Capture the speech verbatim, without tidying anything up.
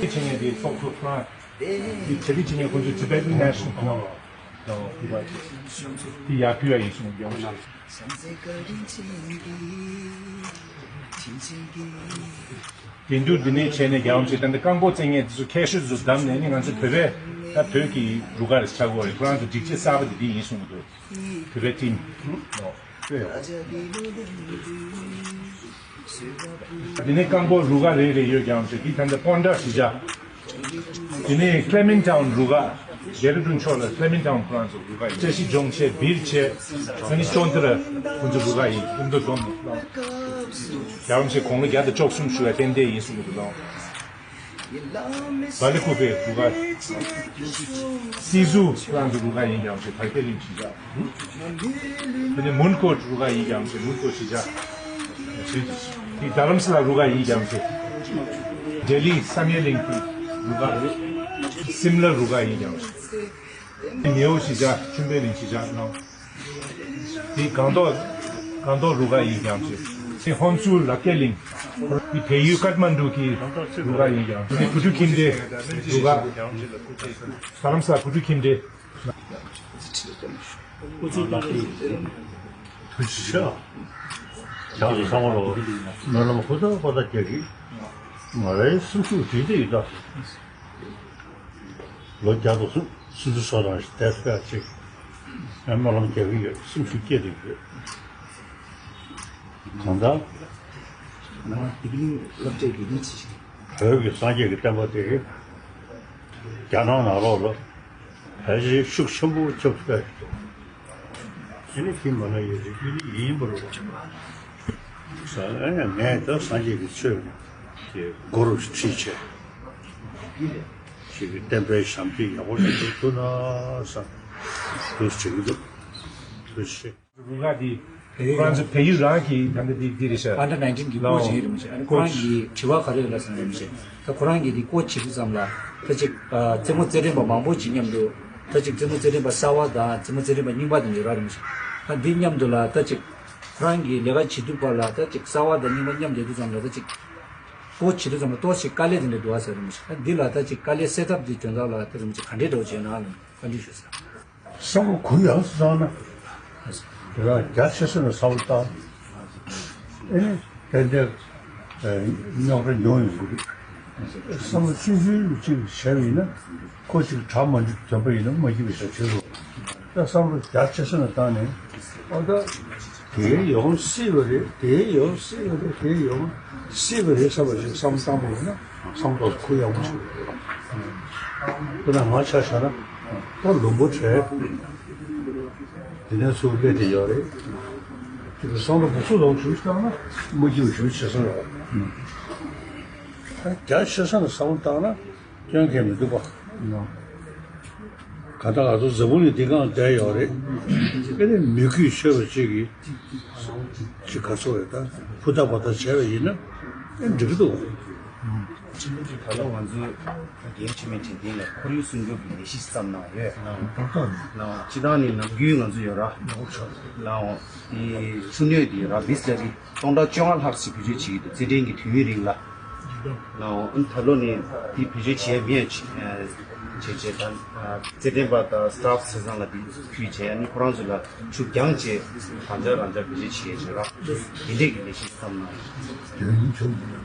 བྱས་ནས་དེ་ཚོགས་གཙོ་ཁོ་རང་དེ་གྲ་སྒྲིག་བྱས་ནས་ཁོང་ཚོས་Tibetan National Congress དང་དེ་ཡར་ཕུལ་བ་ཡིན་གསུངས་ཡོང་ཤག་དེང་དུས་འདི་ནས་བྱས་ནས་རྒྱལ་བ་རིན་པོ་ཆེ་ད་ལྟ་རྐང་སྤོལ་རྩེད་མཁན་དེ་ཚོ་མཁས་ཤོས་ཚོ་བདམས་ནས་ནི་ང་ཚོ་བོད་པའི་ད་བོད་ཀྱི་རུ་ཁག་རེ་ཆགས་ཀྱི་ཡོད་རེད། ཁོ་རང་ཚོ་སྒྲིག་ཆས་གསར་པ་དེ་འདི་ཡིན་གསུངས་འདུག་བོད་པའི་ཊིམ། འདི་ནས་རྐང་སྤོལ་རུ་ཁག་རེ་རེ་ཡོད་ཀྱང་ཞེས་འདི་ད་ལྟ་སྤོན་ཊ་གཞིས་ཆགས། འདི་ནས་Clement Town རུ་ཁག་ཌེ་ར་ཌུན་ཕྱོགས་ལ་Clement Town ཁོ་རང་ཚོ་རུ་ཁག་ཡིན། བཀྲ་ཤིས་ལྗོངས་བྱས་སྦིར་བྱས་ཨ་ནི་ཅོན་ཏ་ར་ཁོ་ཚོ་རུ་ཁག་ཡིན། ཨིན་རྡོ་རྫོང་ནས་རྒྱལ་བ་རིན་པོ་ཆེ་དགུང་ལོ་བརྒྱ་དང་བཅུ་གསུམ་བཞུགས་པའི་རྟེན་འབྲེལ་ཡིན་གསུངས་འདུག་ལོ། བ་ལི་ཁུ་པེ་རུ་ཁག་སི་ཟུ་ཁོ་རང་ཚོ་རུ་ཁག་ཡིན་ཀྱང་ཞེས་བར་སྐད་གླིང་གཞིས་ཆགས། དེ་ནས་མུན་ཀོཊ་རུ་ཁག་ཡིན་ཀྱང་ཞེས་མུན་ཀོཊ་གཞིས་ཆགས། དེ་རྡ་རམ་ས་ལ་རུ་ཁག་ཡིན་ཀྱང་ཞེས་ལྡི་ལི་བསམ་ཡས་གླིང་གི་རུ་ཁག་རེད། སིམ་ལ་རུ་ཁག་ཡིན་ཀྱང་ཞེས་ནེའུ་གཞིས་ཆགས་ཆུན་པེ་གླིང་གཞིས་ཆགས་ནང་། དེ་སྒང་ཏོག་སྒང་ཏོག་རུ་ཁག་ཡིན་ཀྱང་ཞེས། དེ་ཧོན་སུར་ལ་སྐད་གླིང་། དེ་བལ་ཡུལ་ཀཏ་མན་ཌུ་གི་རུ་ཁག་ཡིན་ཀྱང་དེ་བུ་ཕྲུག་ཁྱིམ་སྡེ་རུ་ཁག་རྡ་རམ་ས་ལ་བུ་ཕྲུག་ཁྱིམ་སྡེ། ཐུགས་རྗེ་ཆེ། བྱང་ཆུབ་ཚང་མ་ལོ། སྨོན་ལམ་ཧུར་ཐག་ཧུར་ཐག་རྒྱག་གི། ང་རའི་སེམས་ཤུགས་དེ་དེ་ཡིན་ད། ལོ་བརྒྱ་དང་སུམ་ཅུ་སོ་གྲངས་ཤིག་བསྡད་ས་ཅིག་སྨོན་ལམ་རྒྱག་གི་ཡོད། སེམས་ཤུགས་སྐྱེད་དེ་ཡོད། གང་ལྟར། ང་དེ་གི་སློབ་གྲྭའི་དགེ་རྒན་ཅིག་བོད་ཀྱི་སངས་རྒྱས་ཀྱི་བསྟན་པ་དེ་རྒྱ་ནག་ནང་ལོགས་ལ་ཕལ་ཆེར་ཤུགས་ཆེན་པོ་ཁྱབ་ཐུབ་པ་ཞིག་འདུག་དེ་ནི་ཁྱིམ་མ་ན་ཡོད་ཀྱི་ཡིན་པ་རེད། ས་ཨེ་ངས་ད་སངས་རྒྱས་ཀྱི་ཆོས་ཀྱི་སྒོ་རུ་ཁྲིད་བྱས་ཞིག་གི་བསྟན་པའི་ཞབས་ཕྱི་ཡག་པོ་ཞིག་སྒྲུབ་ཐུབ་ན་བསམ། འདུག་བྱེད་ཀྱི་འདུག་ཐུགས་རྗེ་ཆེ། རུ་ཁག་འདི་ཁོ་རང་ཚོ་བལ་ཡུལ་རང་གི་ད་ལྟ་འདི་འདི་རེད་ཤག Under nineteen གི་ཀོ་ཆི་ཡིན་རེད་མ་ཤག་ཁོ་རང་གི་དྲི་བ་ག་རེ་ཡོད་ལ་ཟེར་ན་རེད་མ་ཤག་ད་ཁོ་རང་གི་འདི་ཀོ་བྱེད་དུས་ཙམ་ལ་ད་ཅིག་རྩེད་མོ་རྩེད་འགྲན་པ་མང་པོ་ཅིག་མཉམ་དུ་ད་ཅིག་རྩེད་མོ་རྩེད་འགྲན་པ་གསར་བ་དང་རྩེད་མོ་རྩེད་འགྲན་པ་རྙིང་པ་དེ་འདྲ་ཡོད་ར་རེད་མ་ཤག་ད་འདི་མཉམ་དུ་ལ་ད་ཅིག་ཁོ་རང་གི་ལས་ཀ་བྱེད་དུས་བར་ལ་ད་ཅིག་གསར་བ་དང་རྙིང་པ་མཉམ་དུ་ཡོད་དུས་ཙམ་ལ་ད་ཅིག་ཀོ་བྱེད་དུས་ཙམ་ལ་ཏོག་ཙམ་དཀའ་ལས་དེ་འདྲ་འདུག་ཨ་ཟེར་རེད་མ་ཤག་ད་འདི་ལ་ད་ཅིག་དཀའ་ལས་སེལ་ཐབས་འདི་དོན་དག་ལ་ད་རེད་མ་ཤག་ག་འདྲས་འགྲོ་བྱས་ན་ལ་བཀའ་འདྲི་ཞུ་ཟེར། བསམ་བློ་གུ་ཡངས་སུ་བཏང་ན། དེ་རང་རྒྱ་ཆེ་ས་ནས་བསམ་བློ་བཏང་། ཨེ་ནི་ཏན་ཏན་རྙོག་དྲ་ཉུང་ཡོང་གི་རེད། བསམ་བློ་ཆུང་ཆུང་ཅིག་བྱས་པ་ཡིན་ན་ཁོ་ཅིག་གྲ་མ་འགྲིག་དོན་པ་ཡིན་ན་མ་སྐྱིད་པའི་ཞག་ཆེ་རུ། ད་བསམ་བློ་རྒྱ་ཆེ་ས་ནས་བཏང་ནས་ཨོ་ད་དེའི་ཡོང་སྲིད་པ་རེད། དེའི་ཡོང་སྲིད་པ་རེད། དེའི་ཡོང་སྲིད་པ་རེད་བསམ་པ་ཞིག་བསམ་བློ་བཏང་པ་ཡིན་ན་བསམ་བློ་གུ་ཡངས་པོ་ཞིག་རེད། དཔེར་ན་ང་ཆ་བཞག་ན་ད་ལུང་པ་བྲལ། དེ་ནས་ཚུར་སླེབས་བསྡད་ཡོད་རེད། དེ་ཚོ་བསམ་བློ་སྦུག་ཚུགས་ལོངས་ཞུ་བཏང་ན་མ་སྐྱིད་པ་ཞུ་བྱེད་ས་རེད། ད་རྒྱ་ཆེ་ས་ནས་བསམ་བློ་བཏང་ན་སྐྱོན་གང་མི་འདུག་པ། ག་ད་ག་ཚོད་འཛམ་བུ་གླིང་འདི་སྒང་བསྡད་ཡོད་རེད། དེ་ནས་མི་རྒྱུད་ཆོད་པ་གཅིག་གིས་ཅིག་ག་ཚོད་རེད། ད་ཕུ་ཐག་བ་ཐག་བྱས་པ་ཡིན་ན་ཨེ་འགྲིག་གི་འདུག་ད་ལོ་ང་ཚོ་རྒན་འཆི་མེད་དྲན་རྟེན་ལ་ཁོར་ཡུག་སྲུང་སྐྱོབ་ཀྱི་ལས་གཞི་བརྩམས་གནང་ཡོད། ལའང་སྤྱི་བཏང་ནས་ནམ་རྒྱུན་ང་ཚོ་ཡོད་ར། ལའང་དེ་ཆུ་སྣོད་དེ་ཡོད་ར་བིས་ལ་རི་སྟོང་ཕྲག་བཅོ་ལྔ་ལྷག་ཞིག་བེད་སྤྱོད་བྱེད་ཀྱི་འདུག་རྩེད་འགྲན་གྱི་དུས་ཡུན་རིང་ལ། ལའང་ཨ་ནི་ད་ལོ་ནས་དེ་བེད་སྤྱོད་བྱེད་ཡ་མེད་བྱས་བྱས་ད་རྩེད་འགྲན་པ་དང་སི་ཊཱཕ་ཚང་ལ་དེ་ཕུལ་བྱས་ཨ་ནི་ཁོ་རང་ཚོ་ལ་ཆུ་རྒྱང་བཅས་རང་འཇགས་རང་འཇགས་བེད་སྤྱོད་བྱེད་ཡ་བྱས་ར། དེ་འདྲས་ཀྱི་ལས་གཞི་བརྩམས་གནང་ཡོད།